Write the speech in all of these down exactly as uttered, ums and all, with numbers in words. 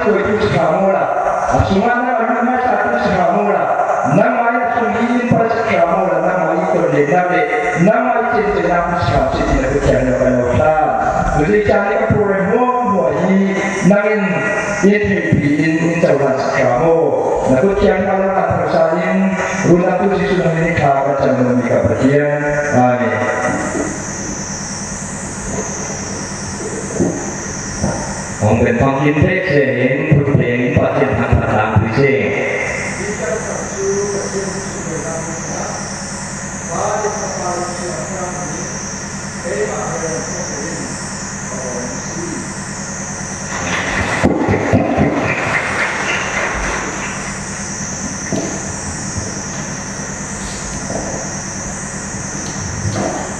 Koi tu si kha maw la, a sungah nangmah lungmai sa tu si kha maw la, nangmah in a sung hi in pal si kha maw la, nangmah i kon le nak le, nangmah i cen cen nak si kha si ti na kut kiang na kan lo kha. Tuzing kiang ni ka program maw maw hi, nang in in hei pi in in cau na si kha maw. Na kut kiang na lo kan thar sa in, run na tu si sung ni kha ka chan lo mi ka Pathian. Amen. Hong pen phang kim thei se in, phut pheng in Pathian thangphat lam pui se.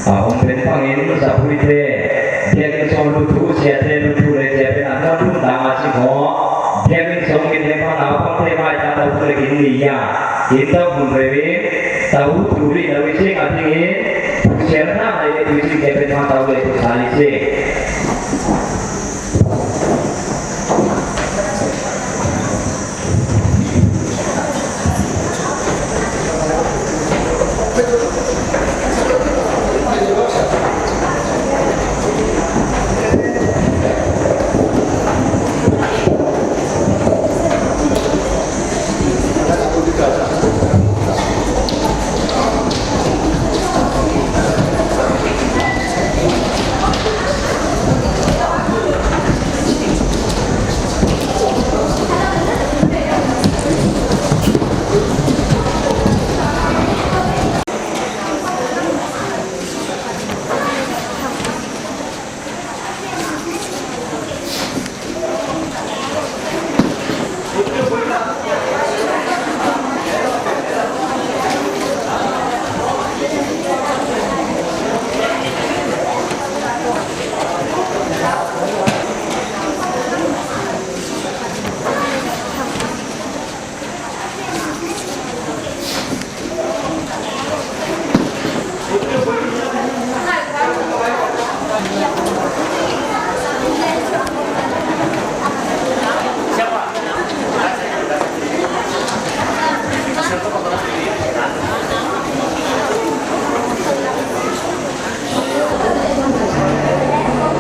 A hong pen phangin zapuite, biakinn sung luthu siate, luthu le sia pen a hnuan lum dang a si maw. Biakinn sung mit le phang naupangte mai ta tau tu le kin ni ya. In tau hun revin, tau tu ri tau i sing a dingin, tu siar na mai le tu i sing te pen phang tau le tu sa li sing.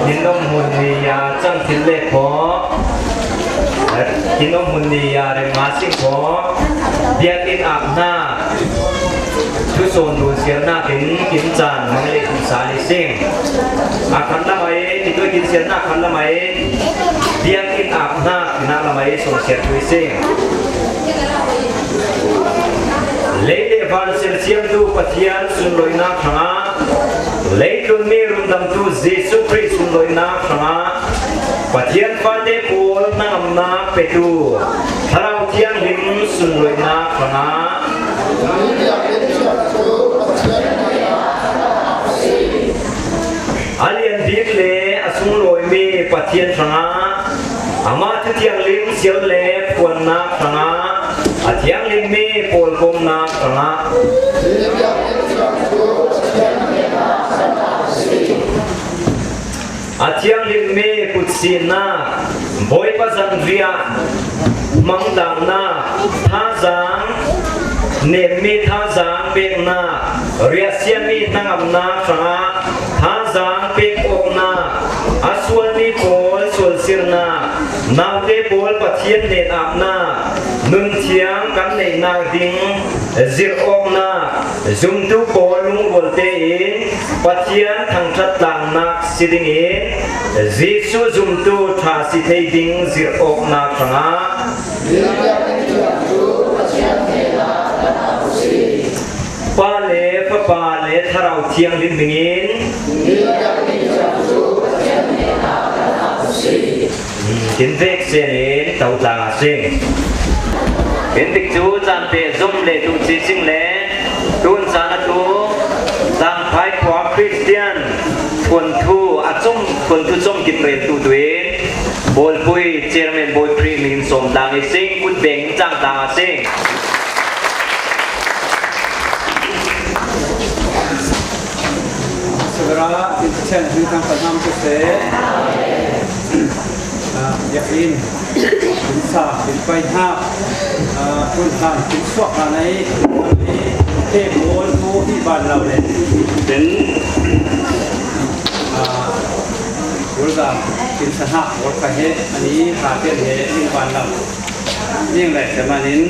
Kin om hun ni a cang thil le khaw, kin om hun ni a rem nga sing khaw, biakinn apna, thusawn dun siarnak in kin caan mang le kin sa le sing. A khan lam ai, titui kin siarnak khan lam ai, biakinn apna, kin a lam ai, song siar tui sing. Lei le van sersiamtu Pathian sunloihnak hrangah, leitlun mi rundamtu Jesuh Khrih sunloihnak hrangah, Pathian fate pawl hnangamnak petu Thlarau Thianghlim sunloihnak hrangah, a lian bik le a sunglawimi Pathian hrangah, amah thu thianghlim sial le phuannak hrangah, a thianghlimmi pawlkomnak hrangah, a thianghlimmi kutsinak, Bawipa zanriah, mangdangnak, thazaang, nemmi thazaang peknak, riahsiami hnangamnak hrangah, thazaang pek awknak, a sualmi pawl sualsirnak, naute pawl Pathian nen apnak, nun thiang kan neihnak ding zirh awknak, zumtu pawl lungrualte in Pathian thangṭhat tlangnak si dingin Jesuh zumtu ṭha si thei ding zirh awknak hrangah, Pa le Fapa le Thlarau Thianghlim hmingin, kin vek senin to tlang a sing. Kin tikcu caan pehzom le tu cicing le tun caan a tu Tangphai khua Khristian thuanthu a com, thuanthu com kin reltu tu in Bawlpui Chairman Bawi Khrih hmingin sawm tlang i sing, kut beng in cang tlang a sing. Sibara, in chen, in tang panam tu se. Ah, ya in. Sa, kin pai hna, aa, kun san, kin suak hna nei, hei pawl tu hi ban lo le. Kin, aa, Bulgam, kin sa hna pawl ka he, ani ha tian he, ning ban lo. Ning le, ke manin,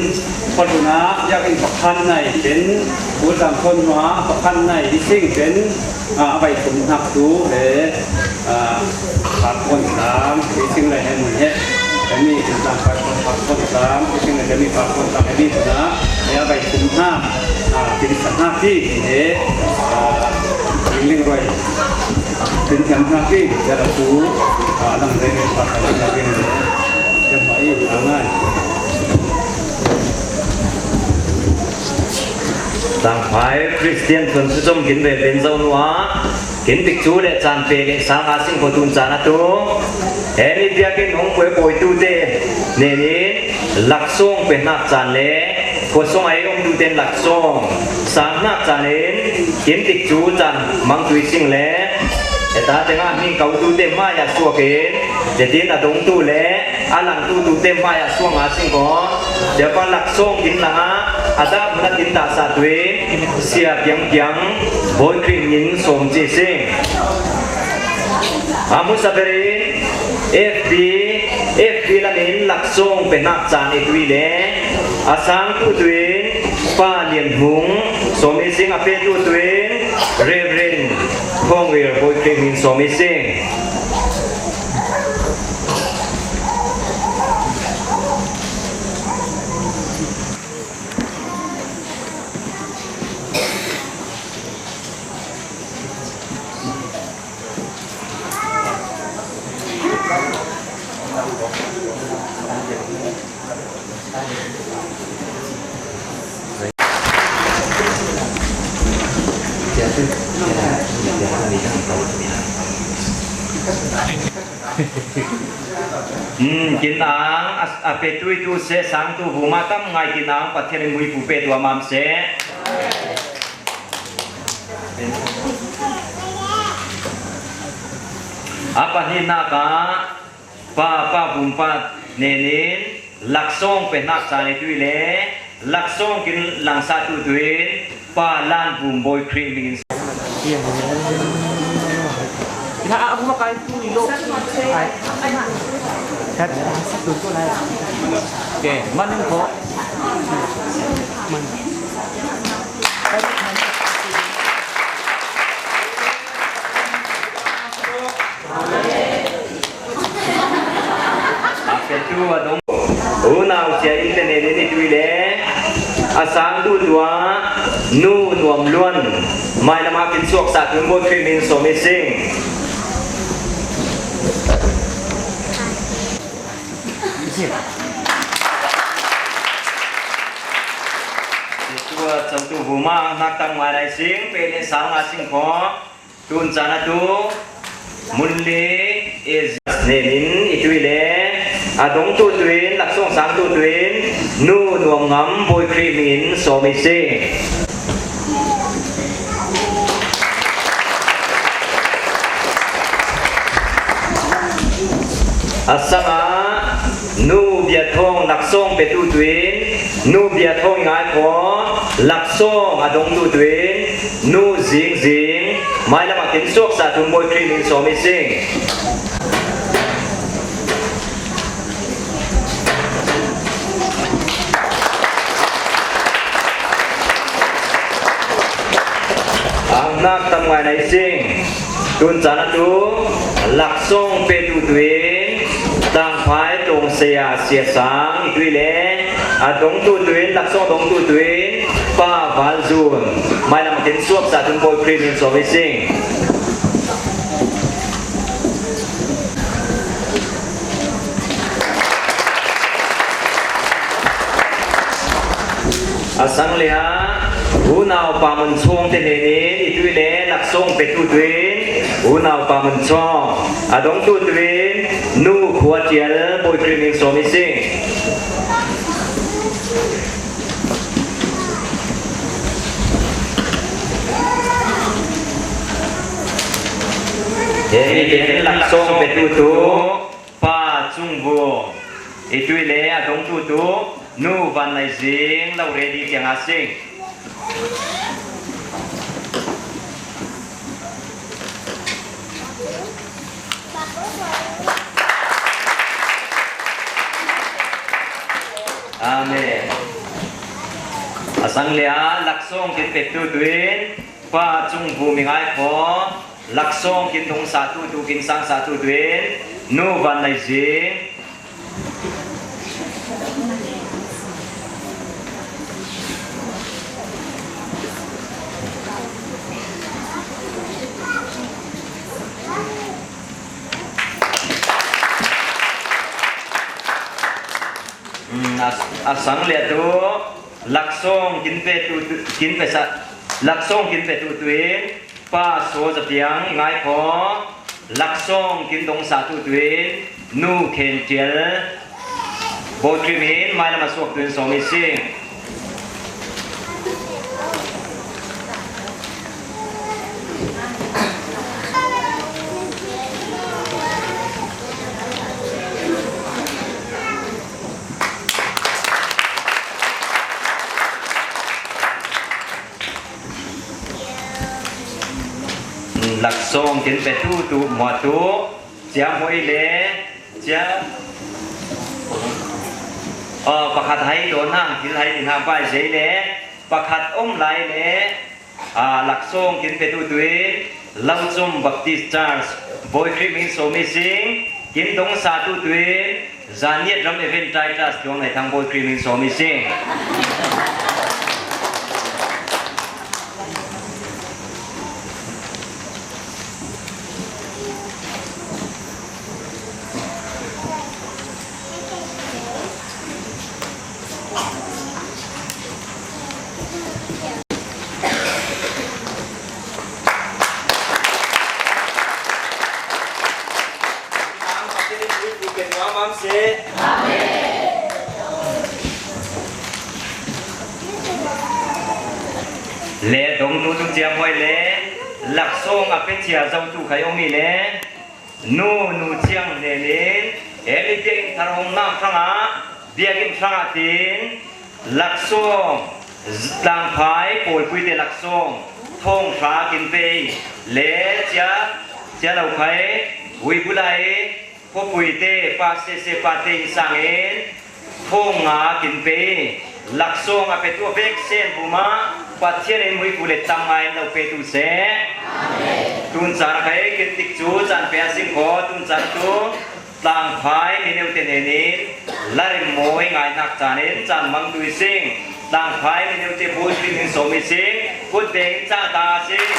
pawl tu na, yak in pakhat nei, kin, Bulgam thon hua, pakhat nei, i sing, kin, aa, a bai kum hnak tu, he, aa, Pakon tam, kei sing le he mun he, kami kin tam, pakon, pakon tam, kei sing le kami pakon tam, kami puna, he a bai kum ha, a, kin sa ha ti, he, a, ling ling roi. Kin tam ha ti, ya la tu, a, lang reng, pakon lang reng, ya mai, angai. Tangphai Christian tun su zom kin ve ben zo nua. Kin tik cu le caan pe le sang a sing ko tun caan a tu. He ni biakinn hong puai puai tu te nen in laksawng pe hnak caan le khuasawng ai um tu ten laksawng sang hnak caan in kin tik cu caan mang tui sing le eta tengah hming kau tu te hmai a suak in, zetin a dong tu le a lang tu tu te hmai a suak a sing ko. Siapa laksawng kin lang a, a dah mun a kin dah sa tu in, sia piang piang, Bawi Khrih min sawm ci sing. A hmusa berin, F B, F B lamin laksawng pe hnak caan i tui le, a sang tu tu in, Pa Lian Hmung, sawm i sing a pe tu tu in, Reverend Thawng Ril Bawi Khrih min sawm i sing. Um, kin ang a, a pe tui tu seh, sang tu vuma tam ngai kin ang Pathian in muipu pe tu a mam seh. A pahninak ah pa, pa vum pa nenin laksawng pe hnak caan i tui le laksawng kin langsah tu tu in Pa Lan Vum Bawi Khrih min in. A petu a dong. Unau cia in te nenin i tui le a sang duh tu ah Nu Nuam Luan mailam ah kin suak sa tun Bawi Khrih min sawm i sing. Tua cotu vuma hnak tam ngai lai sing, pe le sang a sing kho. Tun caan a tu, mun le e nenin i tui le, a dong tu tu in, laksawng sang tu tu in, Nu Nuam Ngam Bawi Khrih min sawm i sing. A sang ah, Nu Bia Thawng laksawng pe tu tu in, Nu Bia Thawng i ngai kho, laksawng a dong tu tu in, Nu Zing Zing, mailam ah kin suak sa tun Bawi Khrih min sawm i sing. Ang nak tam ngai na i sing. Tun caan a tu, laksawng pe tu tu in, Tangphai Tawng Saya Sia Sang i tui le, a dong tu tu in, laksawng dong tu tu in, Pa Val Zun, mailam a kin suak sa tun Bawi Khrih min sawm i sing. A sang le ah, unau Pa Mun Chawng te nenin i tui le laksawng pe tu tu in, unau Pa Mun Chawng, a dong tu tu in, Nu Khua Tial Bawi Khrih min sawm i sing. He ni laksawng pe tu tu, Pa Cung Vu, Itui le a dongtu tu Nu Van Nai Zing lo ready tiang a sing. Amen. A sang le a laksawng kin pektu tuin Pa Cung Vum i ngai kho. Laksawng kin dong sa tu tu, kin sang sa tu tuin Nu Van Nai Zing. Mm, a, a sang le tu laksawng kin pe tu, tu, kin pe sa, laksawng kin pe tu tuin Pa Saw Za Piang i ngai kho. Laksawng kin dong sa tu tuin Nu Khen Tial. Bawtri min mailam a suak tuin sawm i sing. Laksawng kin pe tu tu mua tu Ciam Hoi le Ciam, pakhat hai dawn hang, thil hai ding hang pai zei le pakhat om lai le, a, laksawng kin pe tu tuin Laucum Baptist Church, Bawtri min sawm i sing. Kin dong sa tu tuin Zaniat Ram Event Titus Tuang Nai Thang, Bawtri min sawm i sing. Le dong tu tu Ciam Hoi le laksawng a pe cia zo tu khai om i le. Nu, Nu Ciang Hnen in, Eli Biak in thar hong nak hrangah, biakinn hrangah tin, laksawng, Tlangphai pawlpuite laksawng, thawng hra kin pei, le cia, cia lo khai, Uibulai, khuapuite, pa sese pate in sangin, Thawng nga kin pei, laksawng a petu a vek sen puma, Pathian in muipu le tam ngai lo petu se. Tun car khai kin tik cu can pe a sing kho, tun car tu Tlangphai mi neute hnenin larim mawi ngainak can in can mang tu i sing. Tlangphai mi neute bu sing in sawm i sing, kut beng in cang ta a sing.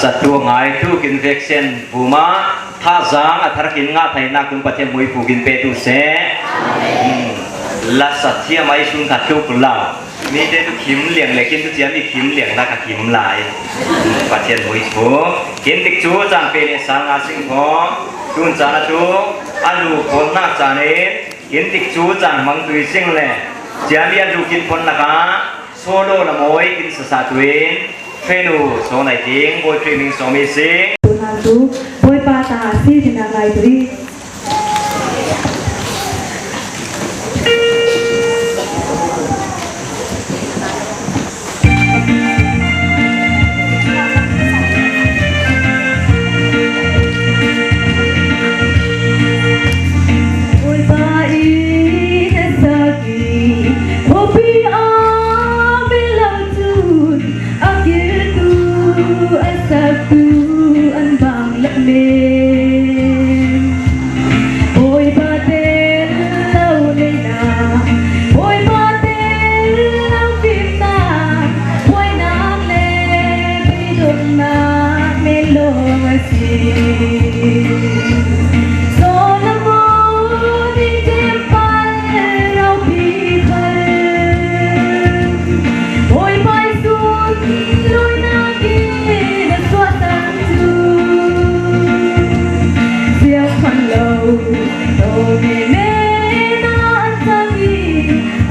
Satu ngai tu kin veksen buma, tha zang a thar kin nga thai nak kum Pathian mui pu kin pe tu se. Hmm. La sa thiam ai sun khat tu kula. Mi te tu kim liang le kin tu cia mi kim liang la ka kim lai. Pathian mui pu. Kin tik cu cang pe le sang a sing pho. Tun cang a tu a lu pon nak cang in. Kin tik cu cang mang tui sing le. Cia mi a lu kin pon nak a. Solo na mawi kin sasa tuin, fenu so nai ting, boy training so mi si. Tunan tu, boy pa ta si tina lai tui. Boy pa i na sa Khuapi a ve lo cun a kiltu a saktu an bang lak men. Bawipa tel lo neinak, Bawipa tel lo fimnak, buainak le beidonnak men lawng a si. Solomon in ṭempal ropi khal, Bawipa i sun lawinak in a suahsan cu, ziang hman lo, Naomi men ah an cang i,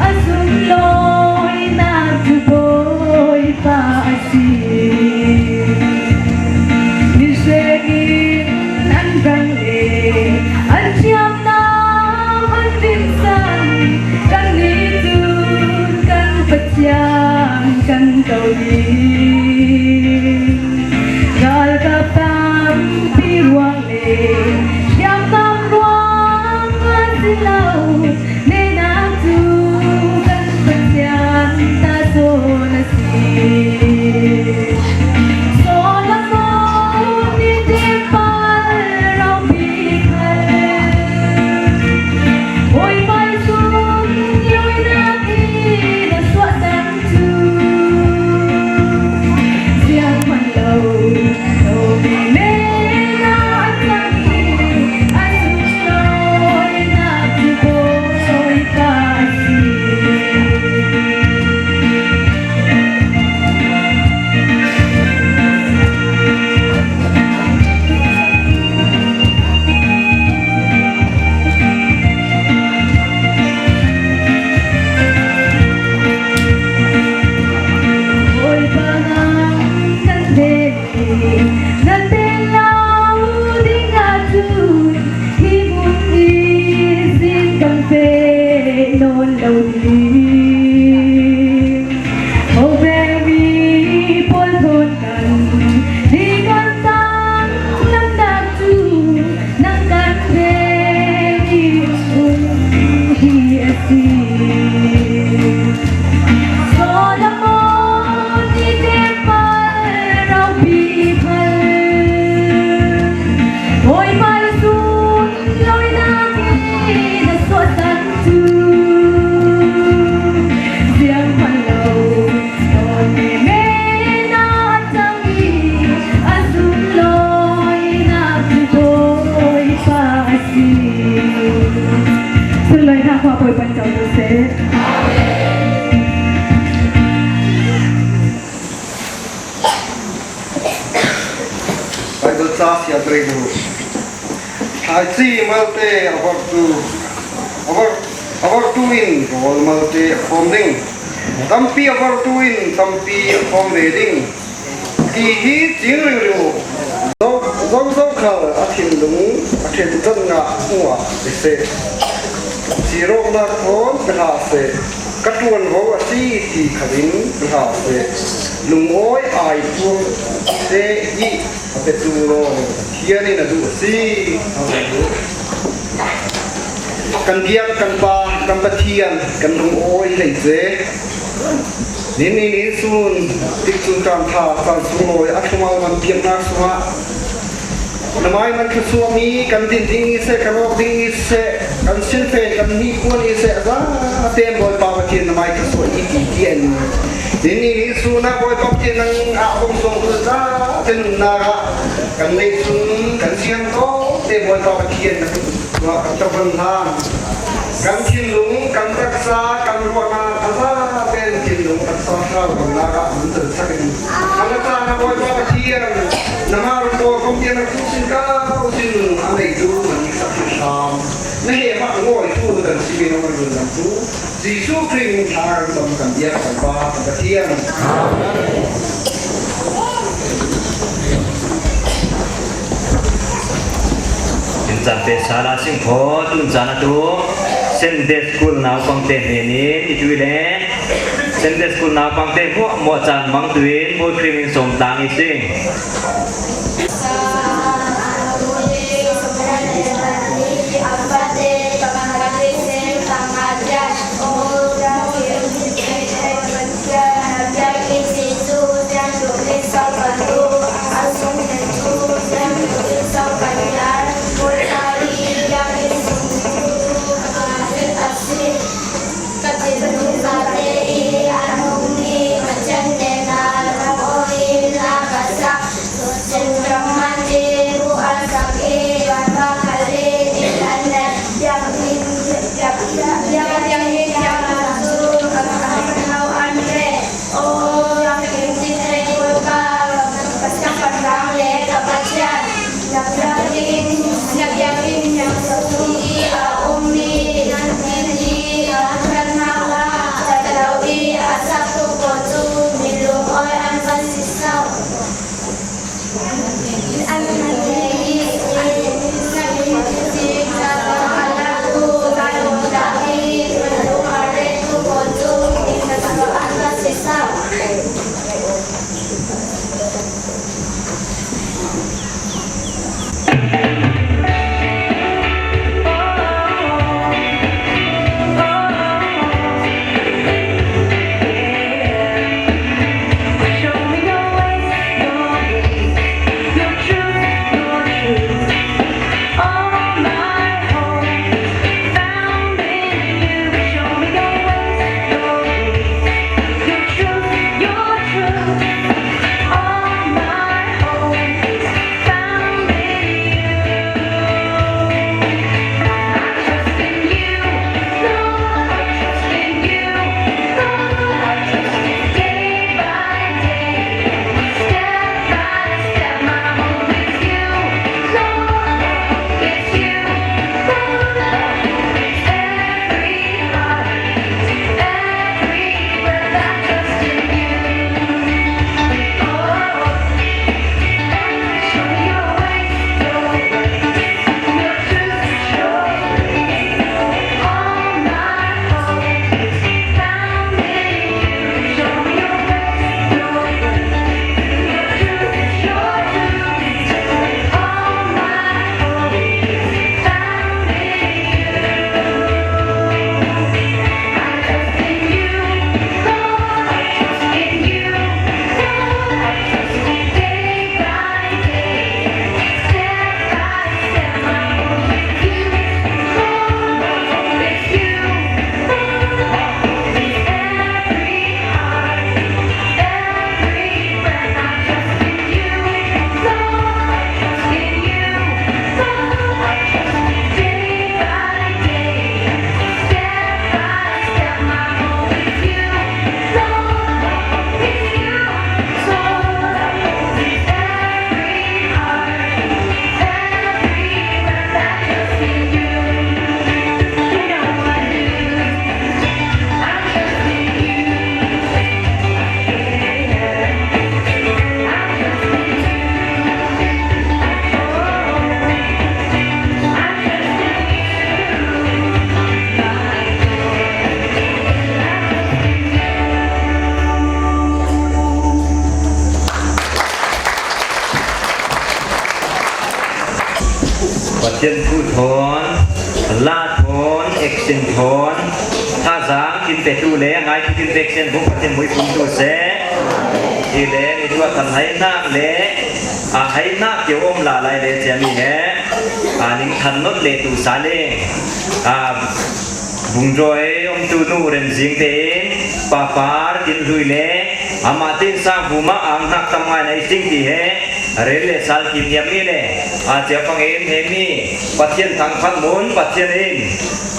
a sunglawinak cu Bawipa a si. Mihring in an rang le an thiamnak an rimsan, kannih cun kan Pathian kan ko ding. Ralkap tampi ruang le thiamnak ruang a si lo, nehnak cu kan Pathian ta sawn a si. Solomon nih ṭempal ropi khal, Bawipa i sun lawinak in a suahsan cu, ziang hman lo, Naomi men ah an cang i, a sunglawinak cu Bawipa a si. Bawipa nang kan hneh Na tel lo ding ahcun hi hmun i sin kan feh nawn lo ding. Khuavel mi pawl thawn kan ni kan tang lamnak cu nang kan hrem i um hi a si. Solomon nih ṭempal ropi khal, Bawipa i sun lawinak in a suahsan cu, ziang hman lo, Naomi men ah a cang i, a sunglawinak cu Bawipa a si. Sunlawi hna kha Bawipa in co tu seh. Baibal ca siat rih hnu. Thlaici malte a vortu, a vor, a vortu in rawl malte a khawm ding. Tampi a vortu in tampi a khawm ve ding, ti hi cing ringring u. Zo, zo, zokhal a thinlung a ṭhen cang ngah hnuah a si. Sirawknak thawn pe hlah seh, ka ṭuanvo a si ti khal in pe hlah seh. Lungawi aa puak te i a petu lawng Pathian in a duh a si. Kan biak kan Pa, kan Pathian, kan lungawi hleice. Nihin ni sun, tikcun kan tha, kan sunglawi a thumal man biaknak sungah na mai man thluachuahmi kan din ding i seh, kan awk ding i seh, kan sinfen, kan hnipuan i seh, a za tein Bawipa Pathian na mai thluachuah i ti tiah in. Nihin ni sun ah Bawipa Pathian nang ah kong sawng tu za Te nunnak ah kan neih sun kan siangtho te Bawipa Pathian na kan tok kan hlan, kan thinlung, kan taksa, kan ruahnak a za pen thinlung taksa thau ruahnak ah an tel sak in, a na ta na Bawipa Pathian, na ma ruang bawi kong tiang na tu sin kau sin a neitu na sak sin sam na he mah ngawi tu kan si min a man run lam tu. Jesuh Khrih min thla kan dam kan biak kan pa kan Pathian. Tun caan pe sala sing kho, tun caan a tu Sunday School naupang te hnen in i tu i le Sunday School naupang te muah muah caan mang tu in Bawi Khrih min sawm tang i sing. Ka thinlung zate i a nungmi Pathian nena lam aw in la ka sak. Tuchin ram man i bu an sak i van va ka le i an le biak in biak biak biak in biak la zu ka ka hau an le. O, biak in ti thei ko ka ka sak ka rang le ka Pathian. Na biakinn, na biakinn na sung i a ummi, na biakinn i a kan hna la, tatlo i a saktu pawl cu minlung awi an van si sau. An i, na inn si, na a laktu, na lungdam i, minlung a retu pawl cu, tatlo an van si sau. Pathian thu thawn, la thawn, action thawn, thazaang kin petu le, ngai thu kin pe action bu Pathian muipum tu se. Hi le, ni tu a kan hai nak le, a hai nak keu om la lai le, cia mi he, a ning than not le tu sa le, a bungjawi om tu nu rem zing te in, papar, Hlui le amah tin sang vuma ang hnak tam ngai na i cing ti he rel le sal kim hiam mi le a cia fangin he mi Pathian thangphat mun Pathian in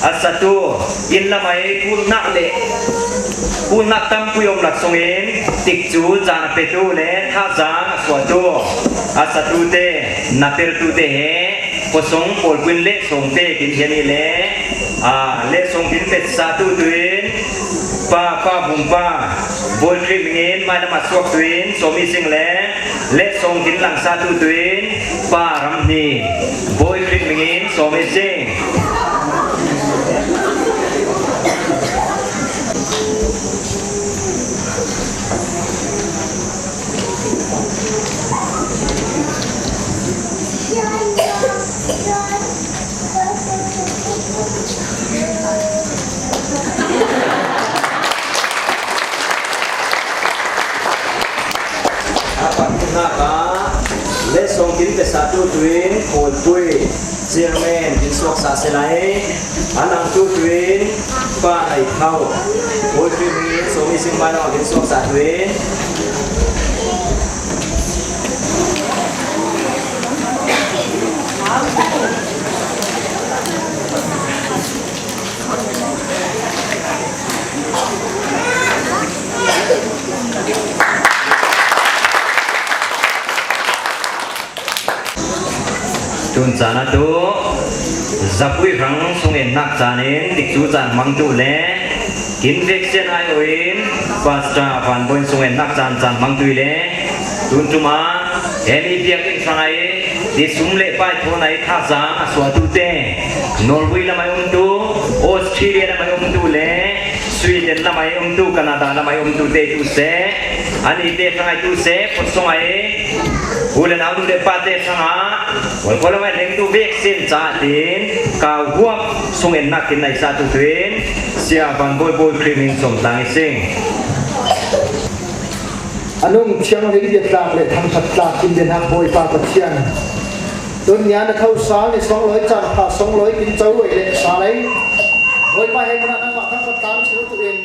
a satu inn lamai kulhnak le kulhnak tampui om lak sungin tikcu caan a petu le thazang a suahtu a satute na peltute he khuasung pawlpui in lehsawng te kin hian i le, aa, lehsawng kin petsatu tuin pa, pa vumpa Bawi Khrih mingin mailam a suak tuin sawmi sing le lehsawng kin langsatu tuin pa ram hni Bawi Khrih mingin sawmi sing. A pakhatnak ah lehsawng kin petsatu tuin Kawlpui Chairman kin suaksa selai a nangtu tuin pa nai thau Bawi Khrih mingin sawmi sing mailam a kin suaksa tuin. Tun caan atu zapui hrang sungennak caan in tikcu caan hmangtu le kin veksia ai awin Pastor Van Boin sungennak caan caan hmangtu i le tun ṭum ah he mi biakinn hrang ai ti sum le pai thawn ai thazang a suahtu te Norway lam ai umtu, Australia lam ai umtu le Sweden lam ai umtu, Canada lam ai umtu te tu se, ani te hrang ai tu se, khuasung ai u le nau nu le pa te hrangah Kawlkawlam ai lengtu veksin caah tin kau huap sungennak kin naisatu tuin Sia Van Bawi Bawi Khrih min sawm tlang i sing. A nung thianghlim biatlak le thangṭhat tlak in bianhak Bawipa Pathian. Tun nian a tho sal ni sawnglawi caan pha sawnglawi kin co luai le sa lei Bawipa he hmunah nangmah thangṭhat tlang chil tu in